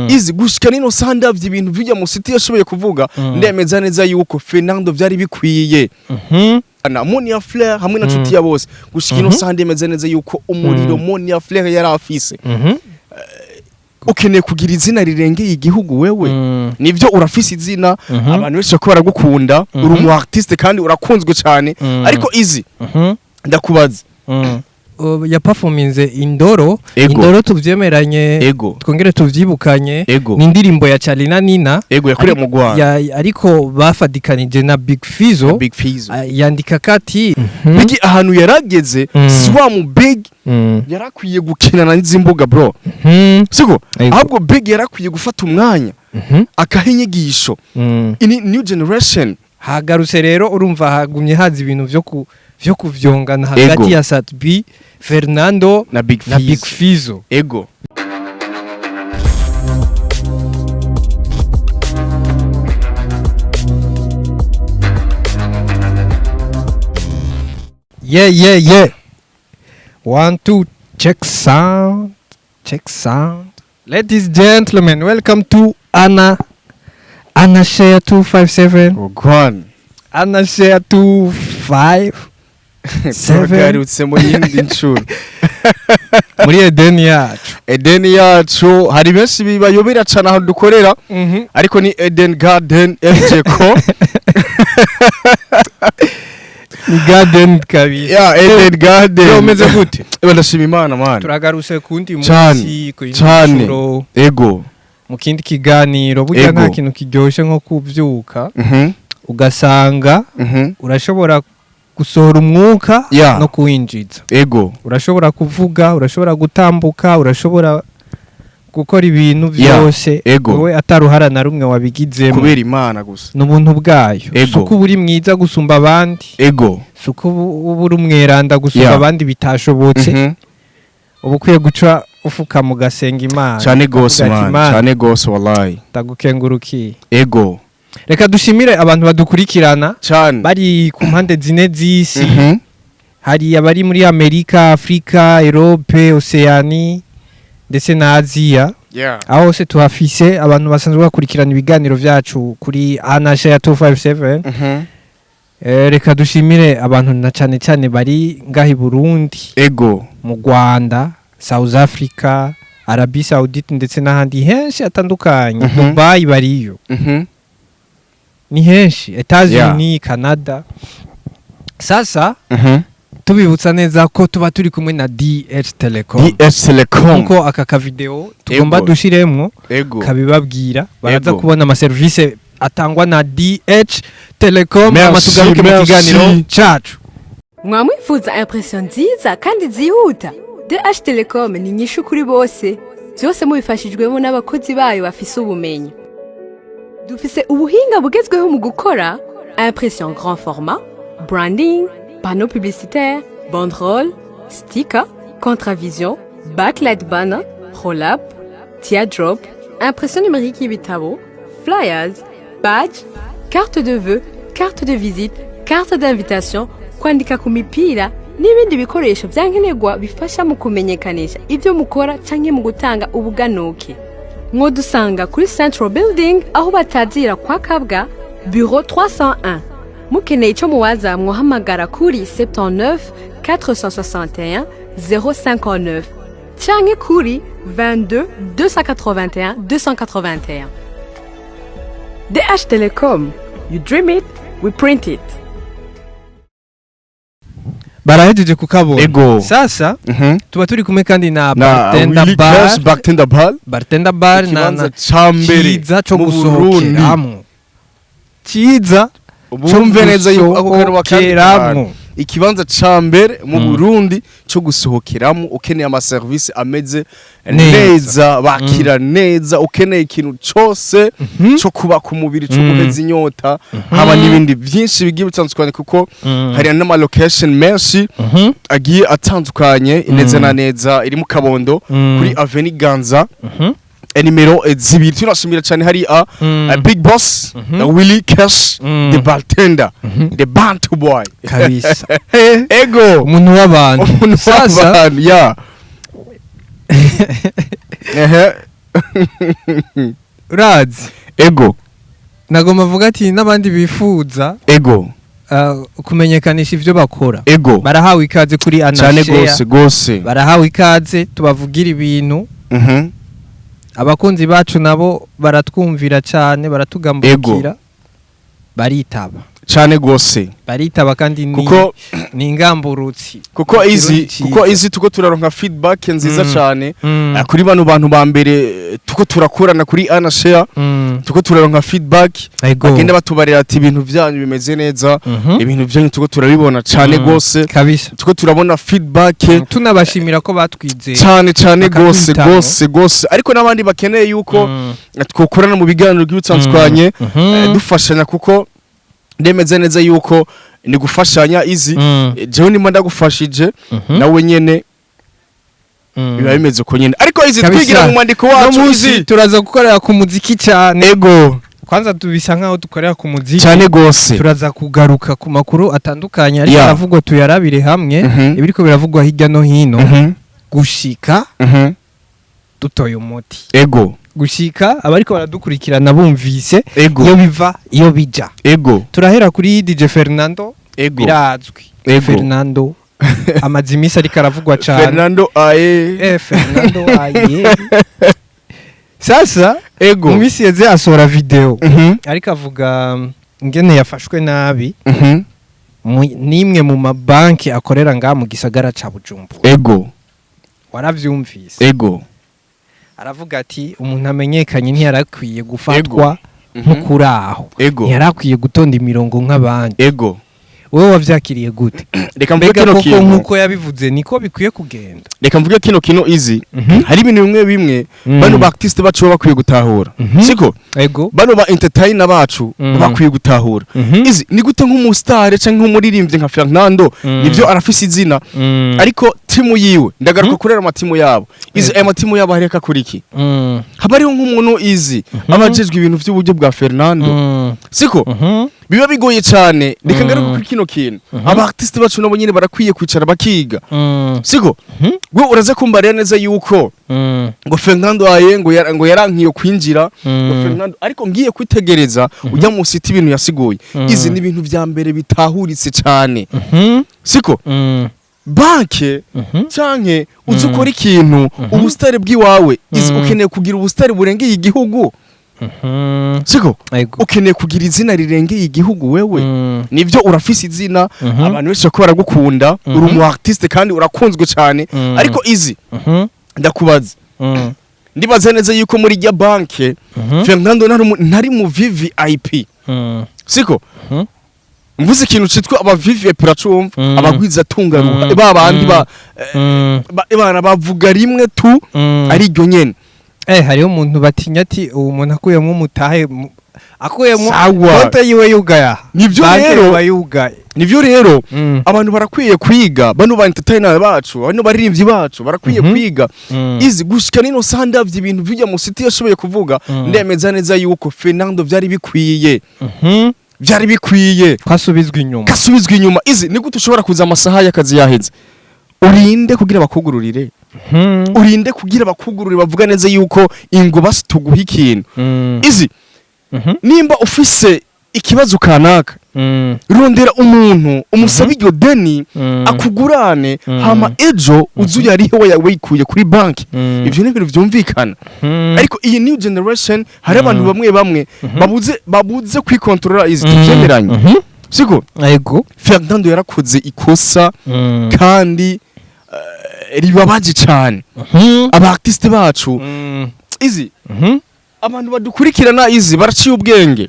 Izi gushika nino saha, ndavye ibintu bijya mu city yashoboye kuvuga, ndemeza neza yuko Fernando vyari bikwiye na Monia Flair hamwe na Nshuti ya bose. Gushika ino saha ndemeza neza yuko umuriro Monia Flair yari afise, ukeneye kugira izina rirengeye igihugu wewe. Nivyo, urafise izina, abantu benshi bako baragukunda, uri umu artiste kandi urakunzwe cyane, ariko izi ndakubaza. Yaperforminze Indoro. Ego. Indoro tuvyemeranye, twongere tuvyibukanye, ni indirimbo ya Charly Nina. Ego, yakorewe mu Rwanda. Ariko bafadikanije na Big Fizzo. Big Fizzo. Ah, yandika kati. Big ahantu yarageze, si wa mu Big yarakwiye gukinana n'izi mbuga, bro, siko? Ego. Ahubwo Big yarakwiye gufata umwanya akaha inyigisho ini new generation. Hagarutse rero, urumva hagumye haza ibintu vyo kuvyongana hagati ya Sat-B, Fernando na Big na Big Fizzo. Fizzo. Ego. Yeah. One, two, check sound. Check sound. Ladies, gentlemen, welcome to Anna Share 257. Ogwan. Anna Share 25 Seven. Turagarutse mu yindi nshuro muri Eden yacu. Eden yacu, hari benshi bibayobera cyane aho dukorera, ariko ni Eden Garden FJ ko. Ni garden kabisa. Ya, Eden Garden. Bro, umeze gute? Eba, ndashima Imana, man. Turagarutse kundi Cane, munsi, ku yindi cane. nshuro, mu kindi kiganiro. Burya nta kintu kiryoshe nko kubyuka ugasanga urashobora gusohora umwuka no kuwinjiza. Urashobora kuvuga, urashobora gutambuka, urashobora gukora ibintu byose wowe ataruhara na rumwe wabigizemo. Kubera Imana gusa. N'ubuntu bwayo. Si uko uba uri mwiza gusumba abandi, si uko uba uri umweranda gusumba abandi, bitashobotse. Uba ukwiye guca ufuka ugasenga Imana, Cyane gose, ukavuga ati, man. "Imana, Cyane gose, wallahi. ndagukengurukiye." Reka dushimire abantu badukurikirana bari ku mpande zine z'isi. Hari abari muri Amerika, Afurika, Europe, Oceani ndetse na Aziya. Aho hose tuhafise abantu basanzwe bakurikirana ibiganiro vyacu kuri Anasha ya 257. Reka dushimire abantu na cane cane bari ngaha i Burundi, mu Rwanda, South Africa, Arabie Saoudite ndetse n'ahandi henshi hatandukanye. Dubai bariyo, ni henshi, Etats-Unis, Canada. Sasa tubibutsa neza ko tuba turi kumwe na DH Telecom. DS Telecom. Nkuko aka kavideo tugomba dushiremwo kabibabwira, baraza kubona amaserivisi atangwa na DH Telecom. Merci, Ama tugaruke mu merci. kiganiro cacu. Mwamwifuza impression nziza kandi zihuta? DH Telecom ni inyishu kuri bose, byose mubifashijwemo n'abakozi bayo bafise ubumenyi. Dufise ubuhinga bugezweho mu gukora impression grand format, branding, panneau publicitaire, banderole, sticker, contravision, backlight banner, roll-up, teardrop, impression numérique y'ibitabo, flyers, badge, carte de vœux, carte de visite, carte d'invitation, kwandika ku mipira n'ibindi bikoresho byankenerwa bifasha mu kumenyekanisha ibyo mukora canke mu gutanga ubuganuke. Mwodusanga kuri Central Building, aho batazira kwa Kabwa, bureau 301. Mukeneye ico muwaza, mwohamagara kuri 79 461 059 canke kuri 22 281 281. DH Telecom, you dream it, we print it. Barahejeje kukabona. Sasa tuba turi kumwe kandi na Na Bartender Willy Bar. Cash Bartender Bar. Bartender Bar na Ikibanza ca mbere ciza co mu Burundi. gusohokeramo, ciza co Bumve neza yuko ako kantu bakandika. gusohokeramo. Ikibanza ca mbere mu Burundi cyo gusohokeramo, ukeneye amaserivisi ameze neza. Neza, bakira neza, ukeneye ikintu cose cyo kubaka umubiri, cyo guheza inyota, haba n'ibindi byinshi bigiye bitandukanye, kuko hari n'ama location menshi agiye atandukanye neza na neza. Iri mu Kabondo, kuri Avenue Ganza, nimero 2. Tunashimira cyane hari a big boss, Willy Cash, the bartender, the bantu boy. Kabisa. Ego. Umuntu w'abantu. Umuntu Sasa w'abantu ya ehe. Urazi, Ego. Nagomba avuga ati n'abandi bifuza Ego. Kumenyekanisha ivyo bakora, Ego. barahawe ikaze kuri Cyane. Anashare. Gose gose. Barahawe ikaze, tubavugira ibintu. Abakunzi bacu nabo baratwumvira cyane, baratugambukira, baritaba. Cyane gose. Baritaba kandi ni Kuko ni ingamburutsi. Kuko Ikirundi izi ciza. Kuko izi tuko turaronka feedback nziza cyane. Kuri bano bantu ba mbere, tuko turakorana kuri Anashare, tuko turaronka feedback, bagenda batubarira ati ibintu byanyu bimeze neza, ibintu byanyu tuko turabibona cyane gose. Tuko turabona feedback. Tunabashimira ko batwizeye. Cyane cyane gose. Bakaduhitamwo. Gose gose, ariko n'abandi bakeneye yuko twokorana mu biganiro by'ubutandukanye, dufashanya, kuko ndemeze neza yuko ni gufashanya izi. Jewe nimba ndagufashije, nawe nyene biba bimeze uko nyene, ariko izi twigira mu mwandiko No wacu munsi izi. Turaza gukorera ku muziki cyane. Ego. Kwanza tubisa nkaho dukorera ku muziki. Cyane gose. Turaza kugaruka ku makuru atandukanye ariko aravugwa, tuyarabire hamwe ibiriko biravugwa hirya no hino, gushika dutoye umuti, Ego. gushika abariko baradukurikirana bumvise Ego. iyo biva, iyo bija. Ego. Turahera kuri DJ Fernando. Ego. Birazwi, Ego. Fernando amaze iminsi ariko aravugwa cyane. Fernando aye. Fernando aye. Sasa Ego. mu minsi yeze asohora video ariko avuga ingene yafashwe nabi n'imwe mu mabanki akorera ngaha mu gisagara ca Bujumbura. Ego. Waravyumvise? Ego. Aravuga ati umuntu amenyekanye ntiyarakwiye gufatwa nk'ukuri aho, Ego. ntiyarakwiye gutonda imirongo nk'abandi. Ego. Wowe wavyakiriye gute? Reka mvuge Mbega kino koko kintu. nk'uko yabivuze niko bikwiye kugenda? Reka mvuge kino kintu izi. Hari ibintu bimwe bimwe bano ba artiste bacu baba bakwiye gutahura, siko? Ego. Bano ba entertainer bacu baba bakwiye gutahura. Izi ni gute nk'umustar canke nk'umuririmbyi nka Fernando, nivyo arafise izina, ariko timu yiwe, ndagaruka kurera amatimu yabo izi, aya matimu yabo hareka kuri iki? Haba hariho nk'umuntu izi aba ajejwe ibintu by'uburyo bwa Fernando, siko? Biba bigoye cyane. Reka ngaruke kuri kino kintu, aba artiste bacu nabo nyine barakwiye kwicara bakiga, siko? Gwe uraza kumbarira neza yuko ngo Fernando aye ngo yarankiye kwinjira ngo Fernando, ariko ngiye kwitegereza ujya mu city, ibintu yasiguye izi ni ibintu vya mbere bitahuritse cyane, siko? Banke canke uzi ukora ikintu, ubusitari bw'iwawe izi, ukeneye kugira ubusitari burengeye igihugu, siko? Ego. Ukeneye kugira izina rirengeye igihugu wewe. Nivyo urafise izina, abantu benshi bako baragukunda, uri umu artiste kandi urakunzwe cyane, ariko izi ndakubaza, ndibaza neza yuko muri rya banke Fernando ntari mu VVIP, siko? Mvuze ikintu citwa aba VVIP uracumva? Abagwiza tungaruha, ba bandi ba bana bavuga rimwe tu, ari iryo nyene. Hariho umuntu batinya ati uwo muntu akuyemo umutahe akuyemo Sawa. konte yiwe yugaye aha. Nivyo. Banke Rero iba yugaye. Nivyo rero, abantu barakwiye kwiga, bano ba entertainer bacu, bano baririmbyi bacu barakwiye kwiga. Izi gushika nino saha ndavye ibintu bijya mu city yashoboye kuvuga, ndemeza neza yuko Fernando vyari bikwiye, byari bikwiye Kwasubizwa inyuma. Kasubizwa inyuma. Izi ni gute ushobora kuza amasaha y'akazi yaheze? Urinde kugira bakugururire, urinde kugira bakugururire, bavuga neza yuko ingo basi tuguha ikintu. Izi nimba ufise ikibazo kanaka, rondera umuntu umusabe iryo deni, akugurane, hama ejo uze uyarihe we wikuye kuri banki. Ivyo ni ibintu vyumvikana, ariko iyi new generation hari abantu bamwe bamwe babuze kwikontorora izi, tuvyemeranye, siko? Ego. Fernando yarakoze ikosa kandi ribabaje cyane. Aba artiste bacu izi, abantu badukurikirana izi baraciye ubwenge,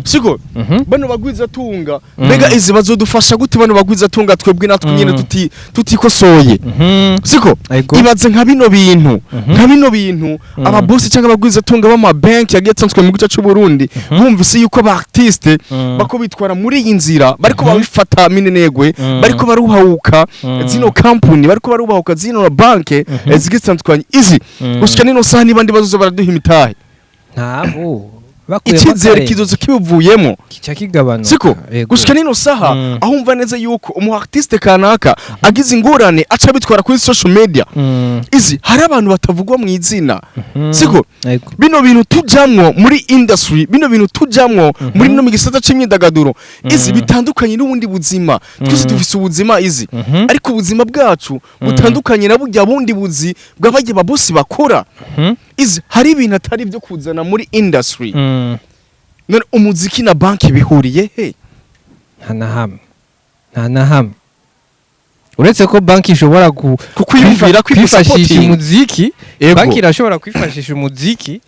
siko? Bano bagwiza tunga, mbega izi bazodufasha gute bano bagwiza tunga, twebwe natwe nyene tutikosoye, siko? Ego. Ibaze nka bino bintu, nka bino bintu, ababosi cyangwa abagwiza tunga b'ama banki yagiye atsanzwe mu gice cy'u Burundi bumvise yuko aba artiste bako bitwara muri iyi nzira, bariko babifata minenegwe, bariko baruhawuka zino company, bariko barubahuka zino banke zigiye zitandukanye izi, gushika nino saha niba ndi bazoza baraduha imitahe. Ntabo. Bakuyemo Icyizere akarenge. kizoza kibivuyemo. Kica kigabanuka. Siko? Ego. Gushika nino saha, aho umva neza yuko umu artiste kanaka agize ingorane aca bitwara kuri social media, izi hari abantu batavugwa mu izina, siko? Ego. Bino bintu tujamwo muri industry, bino bintu tujamwo muri no mu gisata c'imyidagaduro, izi bitandukanye n'ubundi buzima. Twese dufise ubuzima, izi, ariko ubuzima bwacu butandukanye na burya bundi buzi bw'abarya babosi bakora. Izi hari ibintu atari byo kuzana muri industry. None umuziki na banki bihuriye he? Nta na hamwe, nta na hamwe, uretse ko banki ishobora Kukwiyumvira kwifashisha kwifashisha umuziki. Ego. Banki irashobora kwifashisha umuziki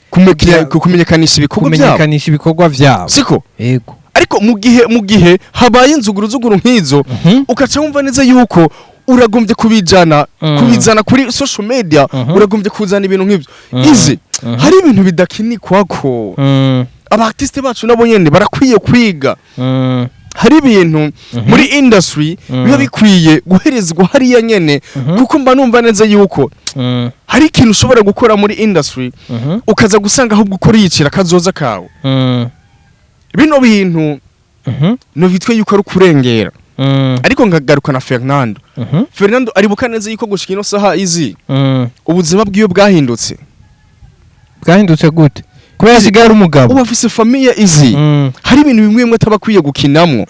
kumenyekanisha ibikorwa byabo. Kumenyekanisha ibikorwa vyabo. Siko? Ego. Ariko mu gihe habaye inzuguruzuguru nk'izo, ukaca wumva neza yuko uragombye kubijana, kubizana kuri social media, uragombye kuzana ibintu nk'ibyo, izi hari ibintu bidakinikwako. Aba artiste bacu nabo nyene barakwiye kwiga. Hari ibintu muri industry biba bikwiye guherezwa hariya nyene, kuko mba numva neza yuko hari ikintu ushobora gukora muri industry, ukaza gusanga ahubwo ukora yicira kazoza kawe. Bino bintu no bitwe yuko ari ukurengera. Ariko nkagaruka na Fernando. Fernando aribuka neza yuko gushika ino saha, izi, ubuzima bwiwe bwahindutse. Bwahindutse gute? Kubera asigaye ari umugabo. Ubu afise famille, izi. Hari ibintu bimwe bimwe ataba akwiye gukinamwo,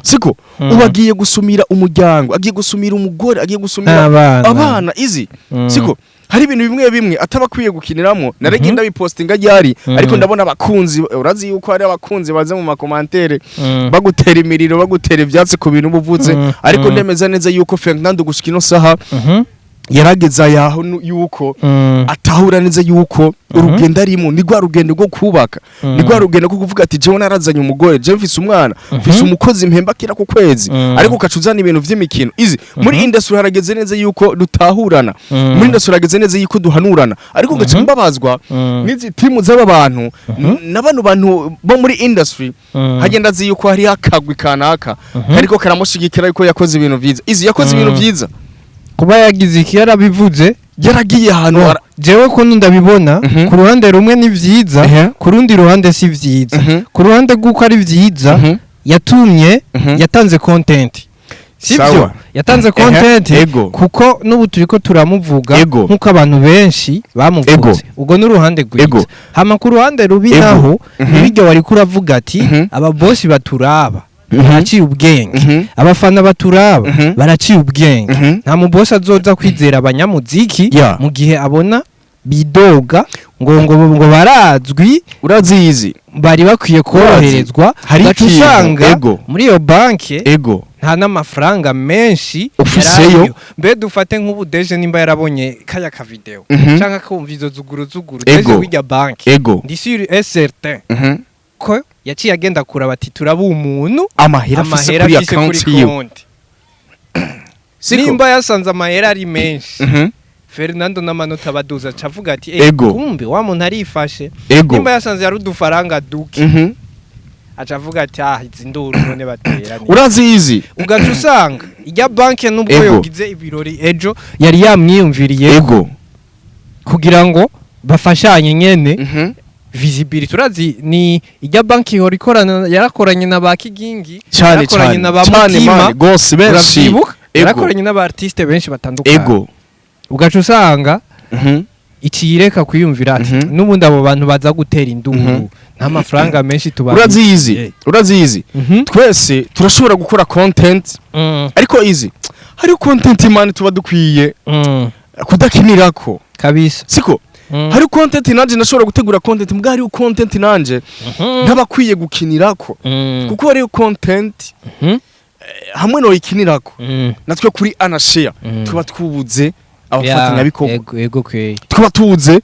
siko? Ubu agiye gusumira umuryango, agiye gusumira umugore, agiye gusumira n'abana. Abana, izi. Siko? Hari ibintu bimwe bimwe ataba akwiye gukiniramwo. Naregiye ndabipostinga ryari, ariko ndabona abakunzi, urazi yuko hari abakunzi baza mu ma commentaires bagutera imiriro, bagutera ivyatsi ku bintu ubuvuze. Ariko ndemeza neza yuko Fernando gushika ino saha yarageze ayaho yuko atahura neza yuko urugendo arimo ni rwa rugendo rwo kubaka, ni rwa rugendo rwo kuvuga ati: "Jewe narazanye umugore, jewe mfise umwana, mfise umukozi mpemba kira ku kwezi." Ariko ukaca uzana ibintu vy'imikino, izi. Muri industry harageze neza yuko dutahurana, muri industry harageze neza yuko duhanurana, ariko ngaca mbabazwa n'izi timu z'aba bantu na bano bantu bo muri industry. Hagenda azi yuko hariho akagwi kanaka kariko karamushigikira yuko yakoze ibintu vyiza. Izi yakoze ibintu vyiza. Kuba yagize iki, yarabivuze. Yaragiye ahantu Jewe kuntu ndabibona, ku ruhande rumwe ni vyiza, ku rundi ruhande si vyiza. Ku ruhande rw'uko ari vyiza, yatumye yatanze content, sivyo? Sawa. Yatanze content, kuko n'ubu turiko turamuvuga nk'uko abantu benshi bamuvuze. Ubwo n'uruhande rwiza. Hama ku ruhande rubi naho, ibiryo wariko uravuga ati ababosi baturaba baraciye ubwenge, abafana baturaba baraciye ubwenge. Nta mubosi azoza kwizera abanyamuziki mu gihe abona bidoga ngo barazwi. Urazizi. Bari bakwiye koroherezwa. Hari Ugaca ikintu, usanga muri iyo banki nta n'amafaranga menshi Ufiseyo. yarariyo. Mbe dufate nk'ubu deje nimba yarabonye kaya ka video canke akumva izo zuguru zuguru, deje w'irya banki, ndi sûr et certain ko yaciye agenda kuraba ati turaba umuntu amahera afise amahera kuri afise kuri account yiwe. konti. Siko? Nimba yasanze amahera ari menshi, Fernando n'amanota baduza, aca avuga ati: "Eh, kumbe wa muntu arifashe." Nimba yasanze yari udufaranga duke, aca avuga ati: "Ah, izi nduru none batera ni." Urazizi. Ugaca usanga ijya banki nubwo yogize ibirori ejo, yari yamwiyumviriye kugira ngo bafashanye nyene visibility. Urazi ni ijya banki ihora ikorana, yarakoranye na ba Kigingi, cyane yarakoranye cyane na ba cyane Mutima. Mani gose benshi. Urabyibuka? Yarakoranye n'aba artiste benshi batandukanye. Ugaca usanga ikiyireka kwiyumvira ati n'ubundi abo bantu baza gutera induru, nta mafaranga menshi tuba. Urazizi, urazizi. Twese turashobora gukora content, ariko izi hariho content, man, tuba dukwiye kudakinirako. Kabisa. Siko? Hari content nanje ndashobora gutegura content, mbwa hariho content nanje ntabakwiye gukinirako, kuko hariho content hamwe no ikinirako, natwe kuri anashare tuba twubuze abafatanyabikorwa, Ego, ego kwey. tuba tubuze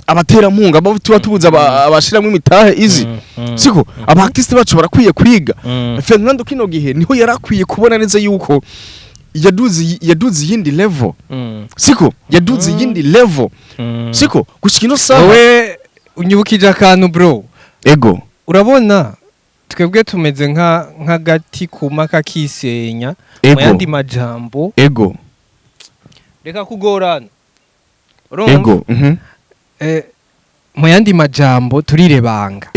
abaterankunga, tuba tubuze abashiramwo imitahe, izi. Siko? Aba artiste bacu barakwiye kwiga. Fernando kino gihe niho yarakwiye kubona neza yuko yaduze iyindi level. Siko? Yaduze iyindi level. Siko? Gushika ino saha. Wowe unyibukije akantu, bro. Urabona twebwe tumeze nk'agati kuma kakisenya mu yandi majambo. Reka kugorana, urumva? Ego. Eh, Mu yandi majambo, turirebanga.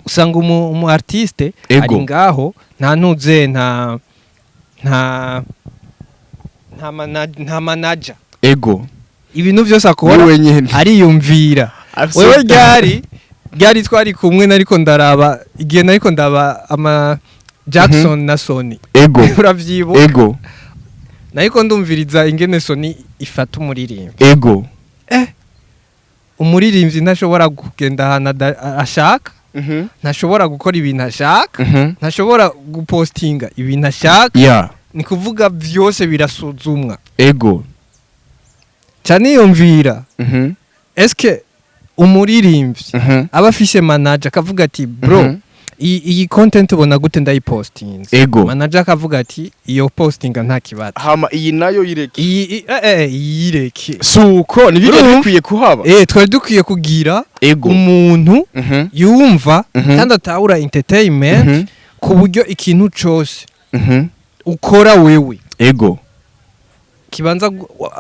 Usanga umu artiste ari ngaho, nta ntuze, nta manager. Ibintu byose akora Ni wenyene. ariyumvira. Wewe ryari twari kumwe, nariko ndaraba igihe nariko ndaba ama Jackson na Sony. Uravyibuka? Ego. Nariko ndumviriza ingene Sony ifata umuririmbyi. Umuririmbyi ntashobora kugenda ahantu ashaka, ntashobora gukora ibintu ashaka, ntashobora gupostinga ibintu ashaka. Ni kuvuga byose birasuzumwa. Cyane yumvira, eske umuririmbyi aba afise manager akavuga ati: "Bro, iyi content ubona gute ndayipostinze?" Manager akavuga ati: "Iyo postinga nta kibazo." Hama iyi nayo yireke. Iyi yireke. Suko nibyo Urumva? bikwiye kuhaba. Twari dukwiye kugira umuntu yumva kandi atahura entertainment, ku buryo ikintu cose ukora wewe kibanza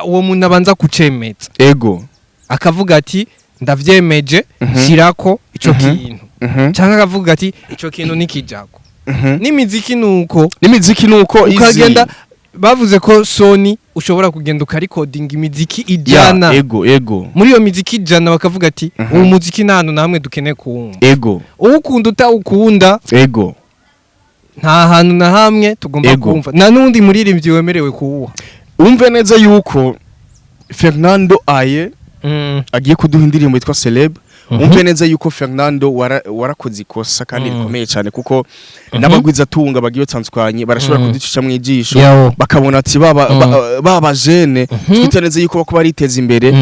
uwo muntu abanza kucemeza, akavuga ati: "Ndavyemeje, shirako ico kintu," canke akavuga ati: "Ico kintu nikijako." N'imiziki nuko. N'imiziki nuko izi. Ukagenda, bavuze ko Sony ushobora kugenda ukarikodinga imiziki 100. ego ego Muri iyo miziki 100 bakavuga ati: "Uwo muziki nta hantu na hamwe dukeneye kuwumva. Uwukunda, utawukunda, nta hantu na hamwe tugomba kumva, nta n'undi muririmbyi wemerewe kuwuha." Umve neza yuko Fernando aye agiye kuduha indirimbo yitwa Celeb. Umve neza yuko Fernando warakoze ikosa kandi rikomeye cyane, kuko n'abagwizatunga bagiye batandukanye barashobora kuducisha mu ijisho, bakabona ati baba baba jene twita neza yuko bako bariteza imbere,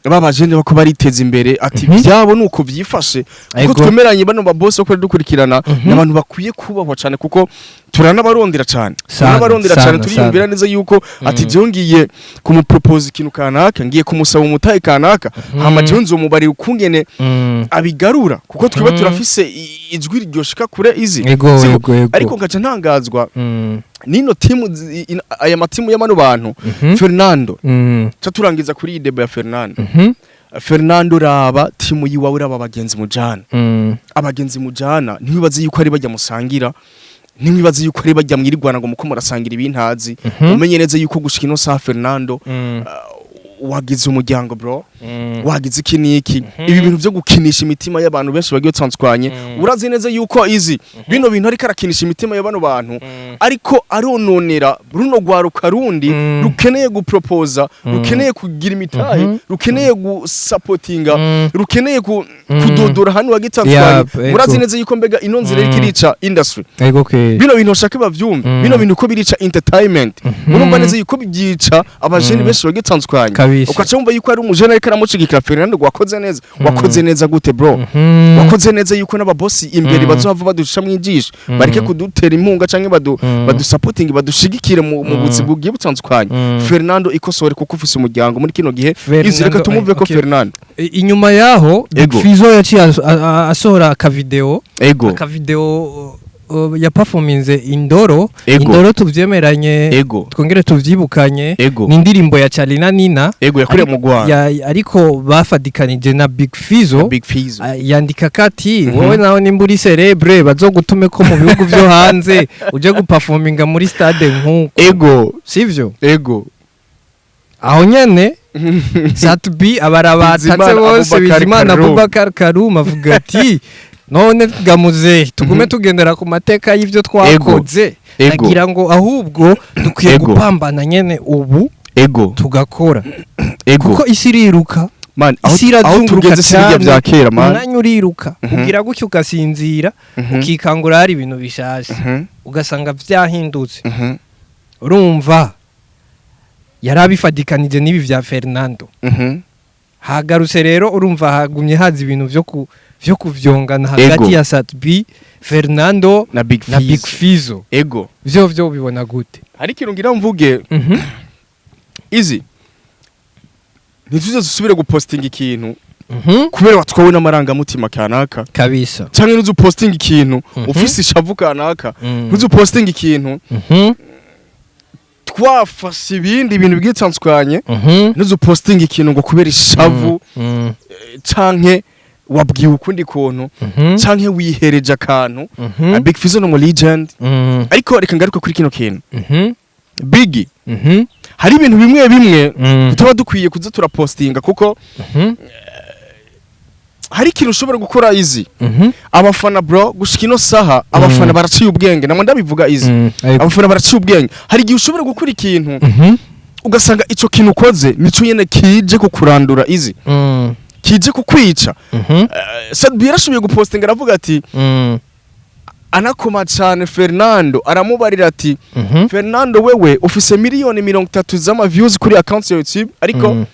baba jene bako bariteza imbere, ati byabo nuko byifashe, kuko twemeranye bano ba boss bako dukurikirana n'abantu bakwiye kubahwa cyane, kuko turanabarondera cyane. Sana, turanabarondera cyane. sana, Turiyumvira sana. neza yuko ati jewe ngiye kumupropose ikintu kanaka, ngiye kumusaba umutahe kanaka, hama jewe nzomubarira ukungene abigarura, kuko twiba turafise ijwi ryoshika kure izi. Siko? Ego. Ariko ngaca ntangazwa nino timu aya matimu y'amano bantu. Fernando, ca turangiza kuri iyi débat ya Fernando. Fernando, raba timu yiwawe, raba abagenzi mujana. Abagenzi mujana, ntiwibaze yuko ari bajya musangira, ntiwibaze yuko ari bajya mwirigwana ngo muko murasangira ibintazi. Umenye neza yuko gushika ino saha, Fernando, wagize umuryango, bro. Wagize iki niki, ibi bintu byo gukinisha imitima y'abantu benshi bagiye batandukanye. Urazi neza yuko izi bino bintu ariko arakinisha imitima y'abano bantu, ariko arononera runo rwaruka rundi rukeneye gupropoza, rukeneye kugira imitahe, rukeneye gusapotinga, rukeneye kudodora hano wagitandukanye. Urazi neza yuko mbega ino nzira iriko irica industry. Ego ke. Bino bintu bashaka bavyumve. Bino bintu ko birica entertainment. Urumva neza yuko byica abajeni benshi bagitandukanye. Ukaca wumva yuko ari umujene ariko aramushigikira Fernando, wakoze neza. Wakoze neza gute, bro? Wakoze neza yuko n'ababosi imbere bazohava badusha mu ijisho, bareke kudutera inkunga canke badusapotinge, badushigikire mu buzima bugiye butandukanye. Fernando, ikosore kuko ufise umuryango muri kino gihe. Fernando, Izi reka tumuve ko. Okay. Fernando. Inyuma yaho Big Fizzo yaciye asohora akavideo. Akavideo ya performinze Indoro. Indoro tuvyemeranye, twongere tuvyibukanye, ni indirimbo ya Charly Nina. Ego, yakorewe mu Rwanda. Ariko bafadikanije na Big Fizzo. Big Fizzo. Yandika kati: "Wowe nawe nimba uri célèbre, bazogutume ko mu bihugu vyo hanze uje guperforminga muri stade nk'uko." Sivyo? Ego. Aho nyene Sat-B abarabatatse Bizimana bose. Abubakar Bizimana Karume. Abubakar Karume avuga ati: "None gamuze tugume tugendera ku mateka y'ivyo twakoze." Nagira ngo ahubwo dukwiye gupambana nyene ubu, tugakora, kuko isi iriruka. Man, aho Isi aho irazunguruka tugeze si birya cyane. bya kera, man. Umwanya uriruka. Ugira gutyo ugasinzira, ukikangura hari ibintu bishaje, ugasanga vyahindutse. Urumva yari abifadikanije n'ibi vya Fernando. Hagarutse rero, urumva hagumye haza ibintu vyo kuvyongana hagati ya Sat-B, Fernando na Big na Big Fizzo. Fizzo. Vyo ubibona gute? Hari ikintu ngira mvuge izi: ntituze dusubire gupostinga ikintu kubera watwawe n'amarangamutima kanaka, cyangwa ntuze upostinga ikintu ufise ishavu kanaka, ntuze upostinga ikintu twafashe ibindi bintu bigiye bitandukanye, ntuze upostinga ikintu ngo kubera ishavu, canke Wabwiwe ukundi kuntu canke wihereje akantu. Big Fizzo ni umu legend, ariko reka ngaruke kuri kino kintu. Big, hari ibintu bimwe bimwe tutaba dukwiye kuza turapostinga, kuko hari ikintu ushobora gukora izi abafana, bro. Gushika ino saha abafana baraciye ubwenge, namwe ndabivuga izi. Abafana baraciye ubwenge. Hari igihe ushobora gukora ikintu, ugasanga ico kintu ukoze nico nyene kije kukurandura izi, kije kukwica. Sadbi yarashoboye gupostinga, aravuga ati, anakoma cyane Fernando, aramubarira ati: "Fernando, wewe ufise miliyoni 30 z'ama views kuri account ya YouTube, ariko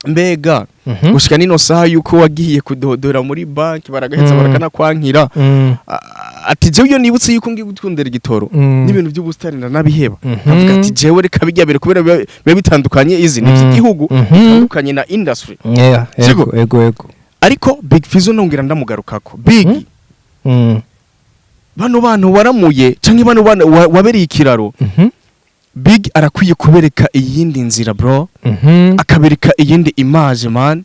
mbega gushika nino saha yuko wagiye kudodora muri banki baragaheza barakanakwankira?" Ati: "Jewe iyo nibutse yuko ngiye gutundera igitoro n'ibintu by'ubusitani ndanabiheba." Avuga ati: "Jewe reka bijya bire, kubera biba bitandukanye izi ni iby'igihugu, bitandukanye na industry." Siko? Ego. Ariko Big Fizzo nongera ndamugarukako, Big, bano bantu waramuye canke bano bana wabereye ikiraro, Big arakwiye kubereka iyindi nzira, bro, akabereka iyindi image, man,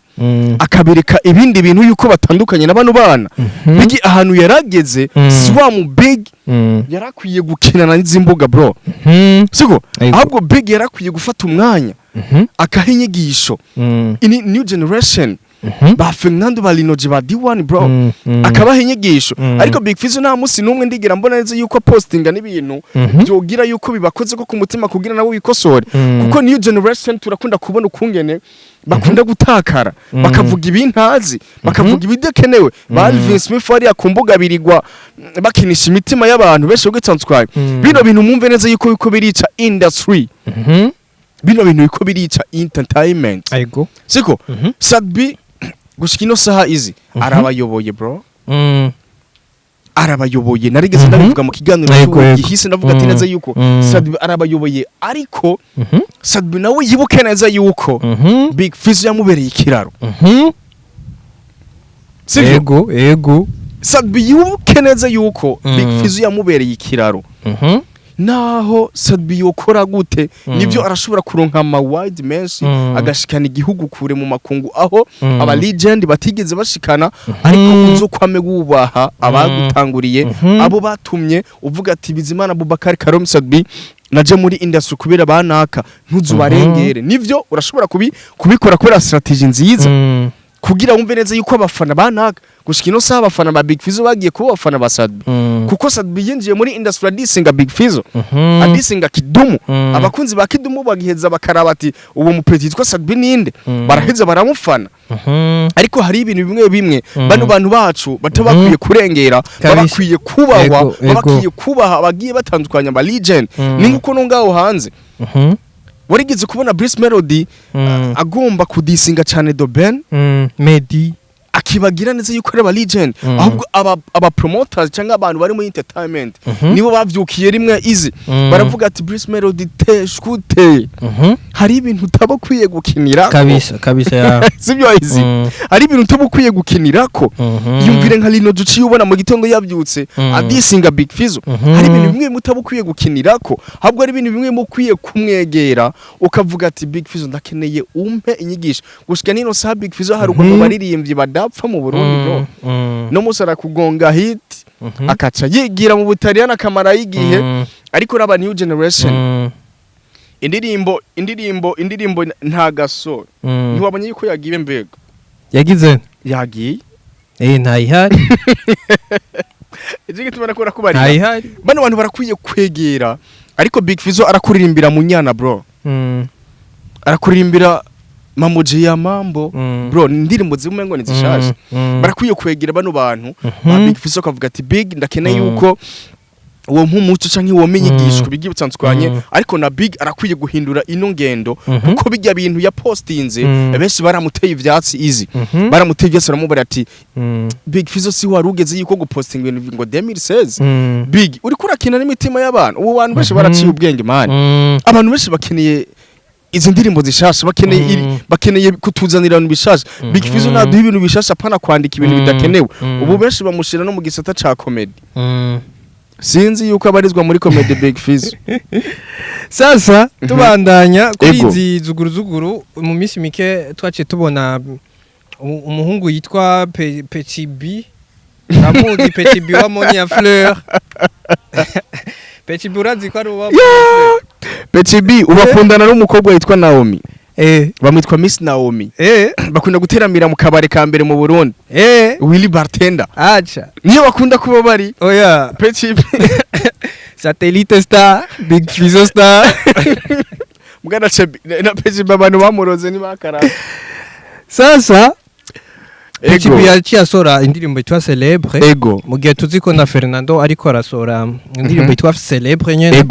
akabereka ibindi bintu yuko batandukanye na bano bana. Big ahantu yarageze, si wa mu Big yarakwiye gukinana n'izi mbuga, bro, siko? Ego. Ahubwo Big yarakwiye gufata umwanya akaha inyigisho ini new generation, ba Fernando, ba Linoji, ba D1, bro, akabaha inyigisho. Ariko Big Fizzo nta munsi n'umwe ndigira mbona neza yuko postinga n'ibintu byogira yuko bibakoze ko ku mutima kugira nabo bikosore, kuko new generation turakunda kubona ukungene bakunda gutakara, bakavuga ibintazi, bakavuga ibidakenewe. Ba Alvin Smith hariya ku mbuga birirwa bakinisha imitima y'abantu benshi ugitandukanye. Bino bintu mwumve neza yuko birica industry. Bino bintu biko birica entertainment. Siko? Sadbi gushika ino saha izi arabayoboye, bro, arabayoboye. Narigeze ndabivuga mu kiganiro gihise, ndavuga ati neza yuko Sadbi arabayoboye, ariko Sadbi nawe yibuke neza yuko Big Fizzo yamubereye ikiraro, sivyo? Ego. Sadbi yibuke neza yuko Big Fizzo yamubereye ikiraro. Naho Sadbi yokora gute, nibyo, arashobora kuronka ama wide menshi, agashikana igihugu kure mu makungu aho aba legend batigeze bashikana, ariko uzokwame wubaha abagutanguriye, abo batumye uvuga ati: "Bizimana Abubakar Karom Sadbi, naje muri industry kubera banaka." Ntuzubarengere. Nivyo, urashobora kubikora kubera strategy nziza, kugira wumve neza yuko abafana banaka. Gushika ino saha abafana ba Big Fizzo bagiye kuba abafana ba Sadbi, kuko Sadbi yinjiye muri industry adisinga Big Fizzo, adisinga Kidumu. Abakunzi ba Kidumu bagiheza bakaraba ati: "Uwo mupeti yitwa Sadbi ninde?" Baraheza baramufana. Ariko hari ibintu bimwe bimwe bano bantu bacu bataba bakwiye kurengera, baba bakwiye kubahwa, baba bakwiye kubaha abagiye batandukanya, aba legend. Ni nkuko no ngaho hanze warigeze kubona Bruce Melody agomba kudisinga cyane The Ben, Medi, akibagira neza yuko ari aba legend. Ahubwo aba promoters cyangwa abantu bari muri entertainment nibo bavyukiye rimwe izi, baravuga ati: "Bruce Melody, teshkute, hari ibintu utaba ukwiye gukinira." Kabisa kabisa ya. Sibyo izi? Hari ibintu utaba ukwiye gukinirako. Yumvire nka Lino Duciye, ubona mu gitondo yabyutse adisinga Big Fizzo. Hari ibintu bimwe mutaba ukwiye gukinirako, ahubwo hari ibintu bimwe mukwiye kumwegera ukavuga ati: "Big Fizzo, ndakeneye umpe inyigisho." Gushika nino saha Big Fizzo hari ukuntu baririmbyi badapfa mu Burundi, bro. No musi arakugonga hit, akaca yigira mu Butaliyani akamara igihe. Ariko raba new generation, indirimbo nta gaso. Ntiwabonye yuko yagiye mbega? Yagize? Yagiye. Ntayihari. Iki gituma nakora kubarira. Ntayihari. Bano bantu barakwiye kwegera, ariko Big Fizzo arakuririmbira mu nyana, bro. Arakuririmbira Mamuji ya Mambo, bro, ni indirimbo zimwe ngo nizishaje. Barakwiye kwegera bano bantu ba Big Fizzo, akavuga ati: "Big, ndakeneye yuko uwo nk'umuco canke uwo menyigisho bigiye bitandukanye." Ariko na Big arakwiye guhindura ino ngendo, kuko bijya bintu ya postinze, benshi baramuteye ivyatsi izi. Baramuteye ivyatsi, baramubwira ati: "Big Fizzo, si wari ugeze yuko gupostinga ibintu ngo 2016. Big, uriko urakina n'imitima y'abantu." Ubu bantu benshi baraciye ubwenge, man. Abantu benshi bakeneye izi ndirimbo zishasha, bakeneye bakeneye kutuzanira ibintu bishasha. Big Fizzo naduha ibintu bishasha, apana kwandika ibintu bidakenewe. Ubu benshi bamushira no mu gisata ca comedy. Sinzi yuko abarizwa muri comedy Big Fizzo. Sasa tubandanya kuri Ego. izi zuguru zuguru, mu minsi mike twaciye tubona Umuhungu yitwa Petit B, uramuzi? Petit B wa Monia Fleur. Petit B, urazi ko ari uwa Monia Fleur? Petit B ubakundana n'umukobwa witwa Naomi. Bamwitwa Miss Naomi. Bakunda guteramira mu kabari ka mbere mu Burundi, Willy Bartender. Acha. Niyo bakunda kuba bari. Oya. Petit B. Satellite Star, Big Fizo Star. Bwana Chebi na Petit B, abantu bamuroze ntibakaraba. Sasa Petit B yaciye asora indirimbo yitwa Celebre, mu gihe tuzi ko na Fernando ariko arasora indirimbo yitwa Celebre nyene.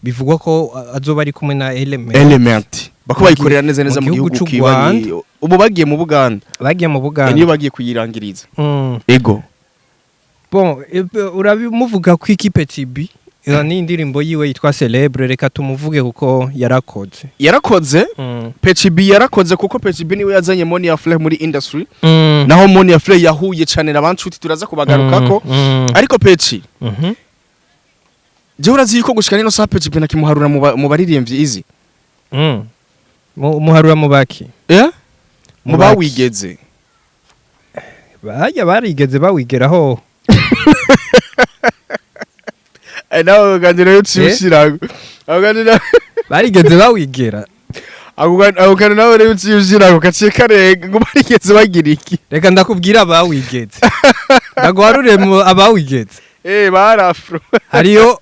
Bivugwa ko azoba ari kumwe na Element. Element bako bayikorera neza neza mu mu gihugu gihugu c'u kibanyi. Ubu bagiye mu Buganda. Bagiye mu Buganda. Niyo bagiye kuyirangiriza. Bon, urabimuvuga ko iki Petit B? Iyo ni indirimbo yiwe yitwa Celebre, reka tumuvuge kuko yarakoze. Yarakoze. Petit B yarakoze, kuko Petit B niwe yazanye Monia Fleur muri industry. Naho Monia Fleur yahuye cyane na bancuti, turaza kubagarukako. Ariko Petit, jewe urazi yuko gushika nino saha Petit B nakimuharura mu baririmbyi izi. Muharura mu baki? Eh, mu Mu baki. bawigeze. Bajya barigeze bawigeraho. Nawe uganira yo ushirago ako ganira. Barigeze bawigera. Ako kantu nawe rero uciye ushirago kaciye karenga ngo barigeze bagira iki? Reka ndakubwira abawigeze, ndaguharure mu abawigeze. Eh, barafro. Hariyo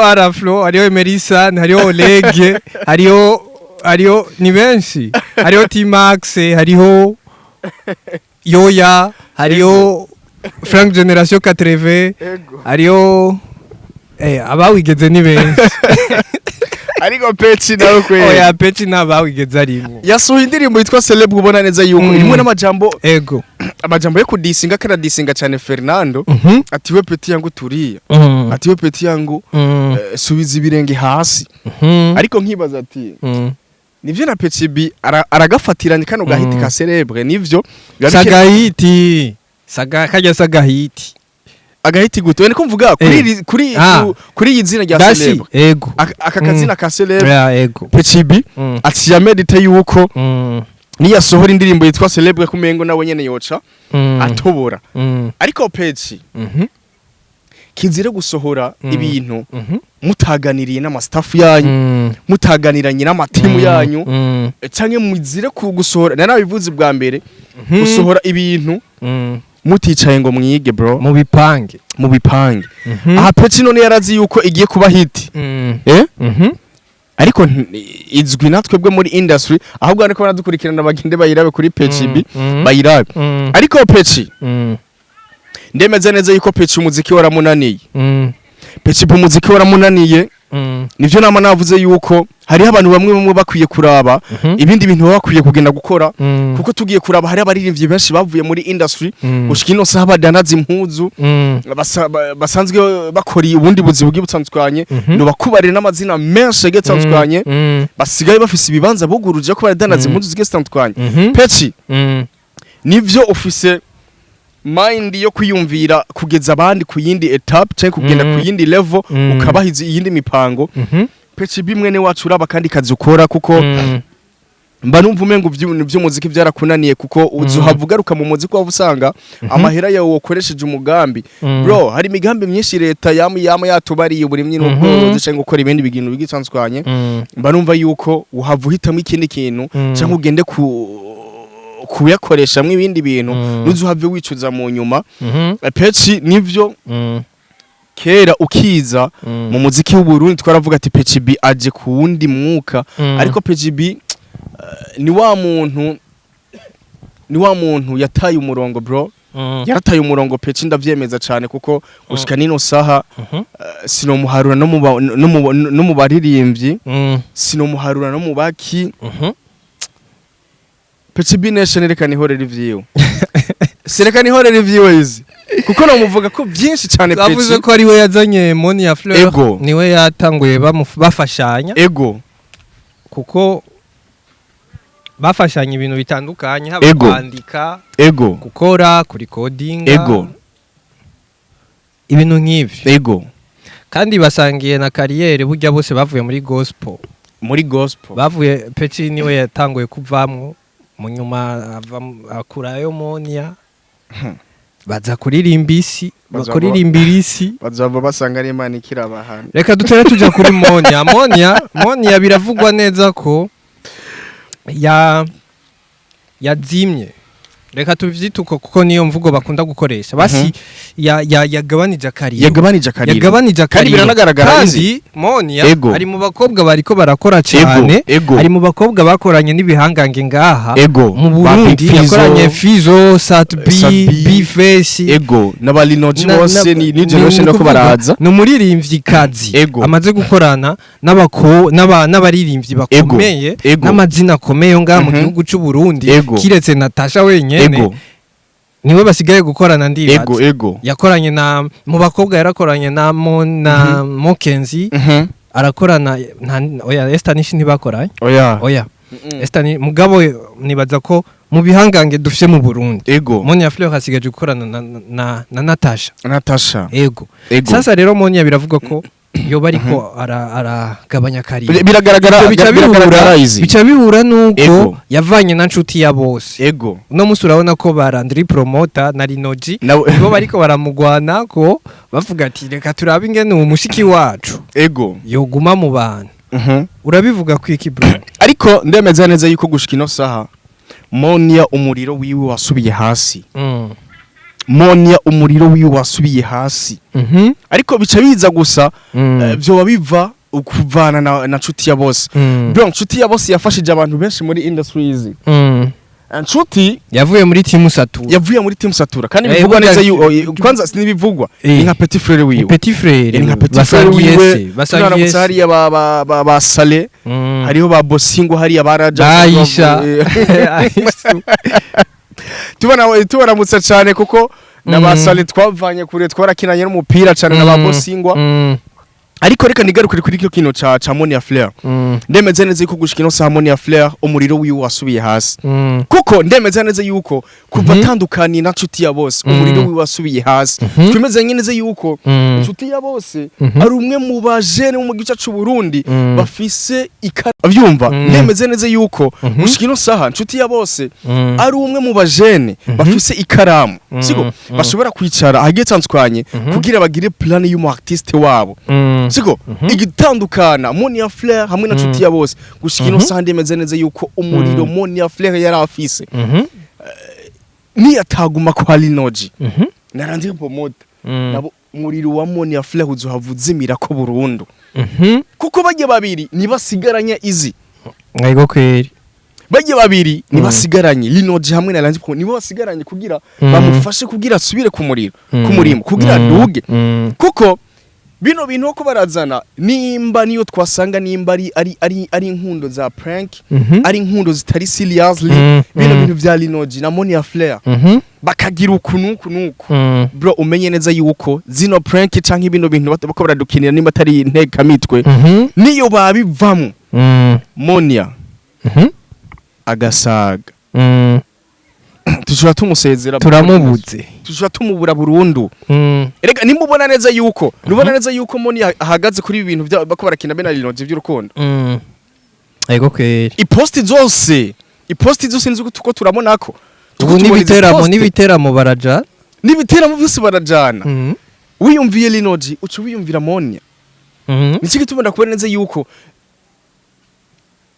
Araflo, hariyo Emerison, hariyo Olege, hariyo ni benshi, hariyo T-Max, hariho Yoya, hariyo Frank Generation 80. Hariyo abawigeze ni benshi. Ariko Petit nawe kwe. Oya, Petit n'abawigeze arimo. Yasohoye indirimbo yitwa Celeb, ubona neza yuko irimo n'amajambo, amajambo yo kudisinga, karadisinga cyane Fernando, ati: "We petit yangu, turiya." Ati: "We petit yangu, subiza ibirenge hasi." Ariko nkibaza ati nivyo na Petit B aragafatiranye kano gahiti ka Celebre, nivyo biba Sagahiti saga kajya sagahiti. Agahiti gute? We niko mvuga kuri kuri kuri iyi zina rya Dashi. Celebre. Aka kazina ka Celebre, Ya, ego. Petit B ati yamedite yuko niyasohora indirimbo yitwa Celebre kumengo nawe nyene yoca atobora. Ariko Petit, kizire gusohora ibintu mutaganiriye n'amastaff yanyu, mutaganiranye n'amatimu yanyu, canke muzire ku gusohora, nari nabivuze bwa mbere, gusohora ibintu muticaye ngo mwige, bro. Mu bipange. Mu bipange. Aha Petit none yarazi yuko igiye kuba hit. Ariko izwi natwe bwe muri industry, ahubwo ariko baradukurikirana bagende bayirabe kuri Petit B. Bayirabe. Ariko Petit, ndemeza neza yuko Petit umuziki waramunaniye. Petit B umuziki waramunaniye. Nivyo nama navuze yuko hariho abantu bamwe bamwe bakwiye kuraba ibindi bintu baba bakwiye kugenda gukora, kuko tugiye kuraba hari abaririmbyi benshi bavuye muri industry, gushika ino saha badandaza impuzu, basanzwe bakora ubundi buzi bugiye butandukanye. No bakubarira n'amazina menshi agiye atandukanye, basigaye bafise ibibanza buguruje ko baradandaza impuzu zigiye zitandukanye. Petit, nivyo ufise mind yo kwiyumvira kugeza abandi ku yindi étape cyangwa kugenda ku yindi level, ukabaha iyindi mipango. Petit B mwene wacu, uraba kandi kazi ukora, kuko mba numva umengo ivy'umuziki byarakunaniye, kuko uzohava ugaruka mu muziki waba usanga amahera yawe wakoresheje umugambi. Bro, hari imigambi myinshi leta yama yatubariye, uburimyi n'ubworozi cyangwa gukora ibindi bintu bigitandukanye. Mba numva yuko uhava uhitamo ikindi kintu cyangwa ugende ku kuyakoreshamwo ibindi bintu, nuzuhave wicuza mu nyuma. Petit, nivyo, kera ukiza mu muziki w'u Burundi twaravuga ati Petit B aje ku wundi mwuka. Ariko Petit B ni wa muntu yataye umurongo, bro. Yarataye umurongo Petit, ndavyemeza cyane, kuko gushika nino saha sinomuharura no mu baririmbyi, sinomuharura no mu baki. Petit B Nation, reka nihorere ivyiwe, sereka nihorere ivyiwe izi, kuko namuvuga ko byinshi cyane. Bavuze Petit ko ari we yazanye Monia Fleur. Niwe yatanguye bafashanya, kuko bafashanya ibintu bitandukanye, haba kwandika, gukora kurikodinga, ibintu nk'ivyo. Kandi basangiye na carrière, burya bose bavuye muri gospel. Muri gospel. Bavuye, Petit niwe yatanguye kuvamwo Mu nyuma akurayo Monia, baza kuririmba isi, bakuririmbira isi. Bazava basanga ari Imana ikirabahana. Reka dutere tuja kuri Monia. Monia biravugwa neza ko yazimye, reka tuvyite uko, kuko niyo mvugo bakunda gukoresha. Basi yagabanije akariro. Yagabanije akariro. Yagabanije Kandi akariro. biranagaragara. Kandi Izi. Monia ari mu bakobwa bariko barakora cyane, ari mu bakobwa bakoranye n'ibihangange ngaha mu Ba Burundi. Big Fizzo. Yakoranye Fizo, Sat-B, Sat-B. B-Face. Ego, n'abalinoji bose ni generation ko Ukuvuga, baraza. Ni umuririmvyikazi amaze gukorana n'abaririmbyi bakomeye, n'amazina akomeye yo ngaha mu gihugu c'u Burundi, kiretse Natasha wenyene, niwe basigaye gukorana, ndibaza. ego ego Yakoranye na, mu bakobwa yarakoranye na Mokenzi, arakorana na, oya, Esther Nishi ntibakoranye. Oya. Oya, Esther ni mugabo nibaza ko mu bihangange dufite mu Burundi, Monia Fleur hasigaje gukorana na Natasha. Natasha. Ego. Sasa rero Monia biravuga ko yoba ariko aragabanya akariro. Biragaragara. Ivyo bica Biragaragara bihura, izi. bica bihura nuko yavanye na Nshuti ya Bose. Uno munsi urabona ko ba Landry Promoter na Linoji nibo bariko baramugwana, ko bavuga ati: "Reka turabe ingene uwo mushiki wacu yoguma mu bantu." Urabivuga ku iki, bro? Ariko ndemeza neza yuko gushika ino saha Monia umuriro wiwe wasubiye hasi. Monia umuriro wiwe wasubiye hasi. Ariko bica biza gusa vyoba biva ukuvana na Nshuti ya Bose. Bro, Nshuti ya Bose yafashije abantu benshi muri industries. Nshuti Yavuye muri Team Satura. Yavuye muri Team Satura kandi bivugwa neza kwanza sinibivugwa, ni nka petit frère wiwe. Ni petit frère. Ni nka petit frère Basangiye wiwe. se, basangiye Tunaramutse se. hariya ba Sale, hariho ba Bosingo hariya ba Raja. Aisha. Tubona tubaramutse cyane kuko na ba Sale twavanye kure, twarakinanye n'umupira cyane na ba Bosingwa. Ariko reka nigarukire kuri kino kintu ca Monia Fleur. Ndemeze neza yuko gushika ino saha Monia Fleur umuriro wiwe wasubiye hasi, kuko ndemeza neza yuko kuva atandukaniye na Nshuti ya Bose, umuriro wiwe wasubiye hasi. Twemeze neza yuko Nshuti ya Bose ari umwe mu bajene bo mu gice c'u Burundi bafise ikara, vyumva. Ndemeze neza yuko gushika ino saha Nshuti ya Bose ari umwe mu bajene bafise ikaramu, siko, bashobora kwicara ahagiye tandukanye kugira bagire plan y'umu artiste wabo, siko. Igitandukana Monia Fleur hamwe na Nshuti ya Bose, gushika ino saha ndemeze neza yuko umuriro Monia Fleur yari afise, niyataguma kwa Linoji na Landry Promoter, nabo umuriro wa Monia Fleur uzohava uzimira ko burundu, kuko bajya babiri nibasigaranye izi. Ego kweri. Bajya babiri nibasigaranye, Linoji hamwe na Landry Promoter, nibo basigaranye kugira bamufashe kugira asubire ku muriro, ku murimo, kugira aduge, kuko bino bintu ko barazana nimba niyo twasanga nimba ari inkundo za prank, ari inkundo zitari seriously, bino bintu vya Linoji na Monia Fleur bakagira uku nuku nuku, bro, umenye neza yuko zino prank canke bino bintu bako baradukinira, nimba atari intekamitwe, niyo babivamo, Monia agasaga, tushobora tumusezera. Turamubuze. Tushobora tumubura burundu. Erega nimubona neza yuko nubona neza yuko Monia ahagaze kuri ibi bintu bako barakina be na Linoji by'urukundo. Ego kweri. Iposti zose nzi ko turabona ko Ubu n'ibiteramo baraja. N'ibiteramo byose barajana. Wiyumviye Linoji uca wiyumvira Monia. Nicyo gituma ndakubona neza yuko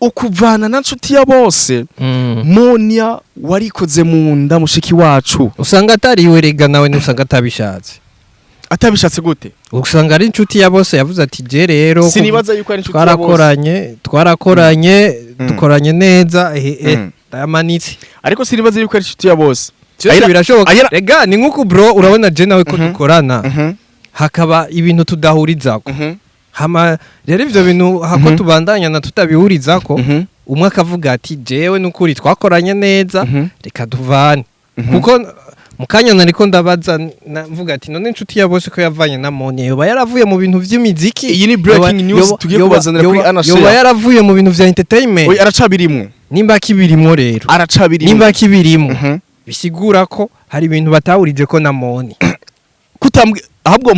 ukuvana na Nshuti ya Bose, Monia warikoze mu nda, mushiki wacu. Usanga atariwe rega, nawe nusanga atabishatse. Atabishatse gute? Usanga ari Inshuti ya Bose yavuze ati: "Je rero Sinibaza yuko ari Inshuti ya Bose. Twarakoranye, dukoranye neza, ehe, ndayamanitse." Ariko sinibaza yuko ari Inshuti ya Bose. Byose birashoboka. Rega ni nk'uko, bro, urabona je nawe ko dukorana, hakaba ibintu tudahurizako, hama rero ivyo bintu hako tubandanya na tutabihurizako, umwe akavuga ati: "Jewe nukuri twakoranye neza, reka tuvane." Kuko mu kanya nariko ndabaza mvuga ati: "None Inshuti ya Bose ko yavanye na Monia, yoba yaravuye mu bintu vy'imiziki?" Iyi ni breaking news tugiye kubazanira kuri Anna Yoba Share. yaravuye mu bintu vya entertainment? Oya, aracabirimwo. Nimba kibirimwo rero, Aracabirimwo. nimba kibirimwo, bisigura ko hari ibintu batahurije ko na Moni. Kutambwi ahubwo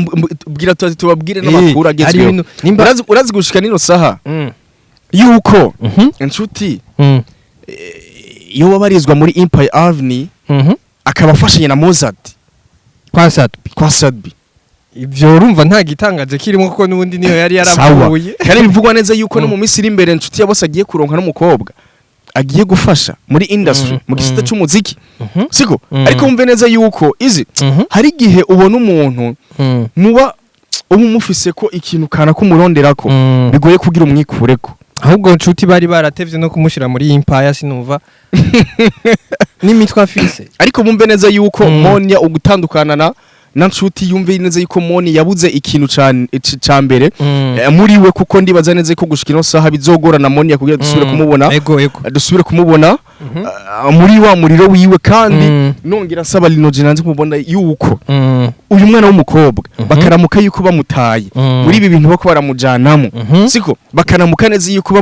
bwira tubabwire n'amakuru Hari agezweho. ibintu nimba Urazi gushika nino saha yuko Inshuti Iyo babarizwa muri Empire Avenue, akaba afashanya na Mozart kwa Sat-B. Kwa Sat-B. Ivyo urumva nta gitangaje kirimo, kuko n'ubundi niyo yari yaravuye. Kandi bivugwa neza yuko no mu minsi iri imbere Inshuti ya Bose agiye kuronka n'umukobwa agiye gufasha muri industry, mu gisata c'umuziki, siko? Ariko wumve neza yuko izi hari igihe ubona umuntu muba uba umufise ko ikintu kana kumuronderako, bigoye kugira umwikureko. Ahubwo Nshuti bari baratevye no kumushira muri Empire, sinumva n'imitwe afise. Ariko bumve neza yuko Monia ugutandukana na Nshuti, yumve neza yuko Moni yabuze ikintu ca mbere muri we, kuko ndibaza neza ko gushika ino saha bizogorana Monia kugira dusubire kumubona, ego ego dusubire kumubona muri wa muriro wiwe. Kandi nongera nsaba Lino G nanze kumubona yuko uyu mwana w'umukobwa bakaramuka yuko bamutaye muri ibi bintu bako baramujanamo, siko? Bakaramuka neza yuko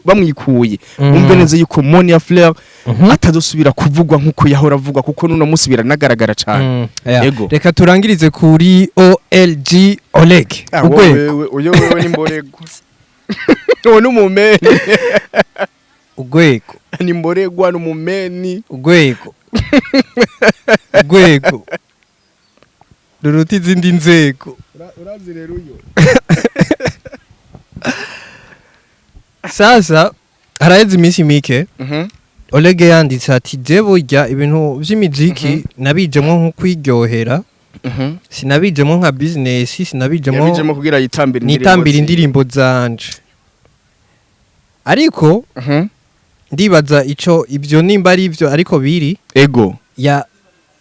bamwikuye, bumve neza yuko Monia Fleur atazosubira kuvugwa nkuko yahora avugwa, kuko nuno munsi biranagaragara cyane. Yeah. Ego. Reka turangirize kuri OLG Oleg. Urwego. Uyo wewe ni mboregwa, uwo ni umumeni. Urwego. Ni mboregwa, ni umumeni. Urwego, urwego ruruta izindi nzego. Urazi rero uyo. Sasa haraheze iminsi mike Oleg yanditse ati: "Je burya ibintu vy'imiziki nabijemwo nko kwiryohera, sinabijemwo nka business, sinabijemwo Yabijemo kugira yitambire indirimbo nitambira ziwe. indirimbo zanje." Ariko ndibaza ico ibyo nimba ari ivyo, ariko biri ya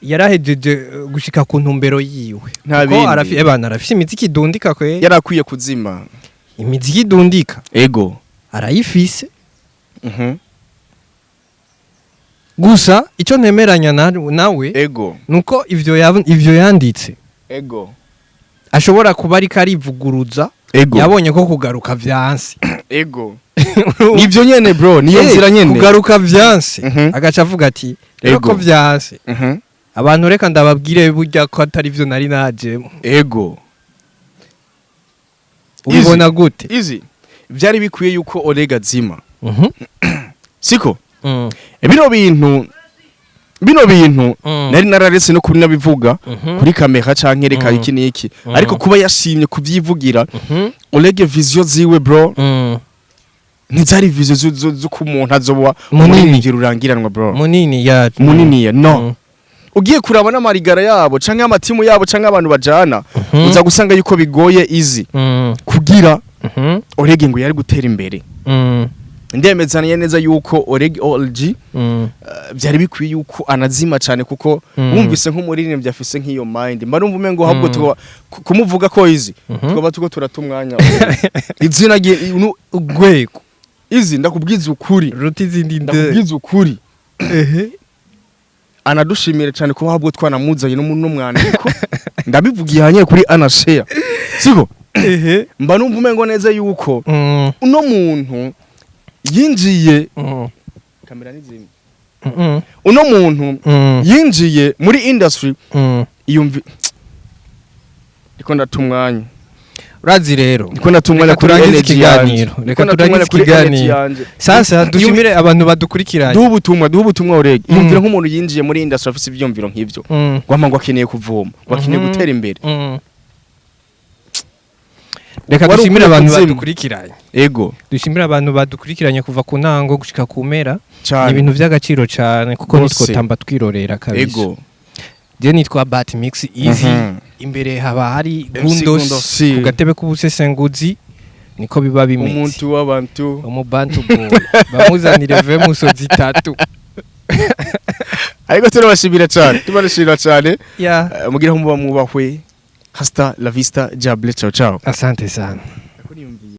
yarahejeje gushika ku ntumbero yiwe. Nta Kuko bindi. ebana arafise imiziki idundika kwe. Yarakwiye kuzima. Imiziki idundika arayifise. Gusa ico ntemeranya nawe nuko ivyo yanditse ashobora kuba ariko arivuguruza. Yabonye ko kugaruka vyanse. Ego, nivyo nyene bro, niyo nzira nyene. Kugaruka vyanse, agaca avuga ati: "Rero ko vyanse, abantu reka ndababwire burya ko atari vyo nari najemo." Ubibona gute? Easy, byari bikwiye yuko Oleg azima, siko? Bino bintu nari nararetse no kunabivuga kuri kamera canke reka iki niki, ariko kuba yashimye kuvyivugira, Oleg vision ziwe bro ntizari vision zo umuntu azoba Munini. umuririmbyi rurangiranwa bro. Munini ya. Munini ya no. Ugiye kuraba n'amarigara yabo canke amatimu yabo canke abantu bajana, uza gusanga yuko bigoye easy kugira Oleg ngo yari gutera imbere. Ndemezanye neza yuko Oleg OLG byari bikwiye yuko anazima cyane, kuko wumvise nk'umuririmbyi afise nk'iyo mind, mba numva umengo ahubwo kumuvuga ko easy twaba tuko turata umwanya izina rye Urwego easy. Ndakubwiza ukuri, ruta izindi nde. Ndakubwiza ukuri, anadushimire cyane kuba ahubwo twanamuzanye no mwandiko ndabivugiye hanye kuri anashare, siko? Mba numva umengo neza yuko uno muntu yinjiye kamera nizimwe, uno muntu yinjiye muri industry iyumvi ndiko ndata umwanya. Urazi rero, Ndiko ndata umwanya reka kuri turangize energy ikiganiro. yanje. Reka Ndiko ndata umwanya turangize kuri energy ikiganiro. yanje. Sasa dushimire abantu badukurikiranye. Duha ubutumwa urege. Yumvira nk'umuntu yinjiye muri industry afise ivyumviro nk'ivyo, ngo ngo akeneye kuvoma, ngo akeneye gutera imbere. Reka Wari dushimire ukwiye abantu kuzima. badukurikiranye. Dushimire abantu badukurikiranye kuva ku ntango gushika ku mpera. Ni ibintu by'agaciro cyane, kuko nitwo tamba twirorera kabisa. Je nitwa Bat Mix Easy. Imbere haba hari MC Gundos Gundos. ku gatebe k'ubusesenguzi, niko biba bimeze. Umuntu w'abantu. Umubantu boy bamuzanire vemuso zitatu. Ariko turabashimira cyane, turabashimira cyane. Ya. Mugire aho muba mwubahwe. Hasta la vista, jable, ciao ciao. Asante sana. Niyumviye.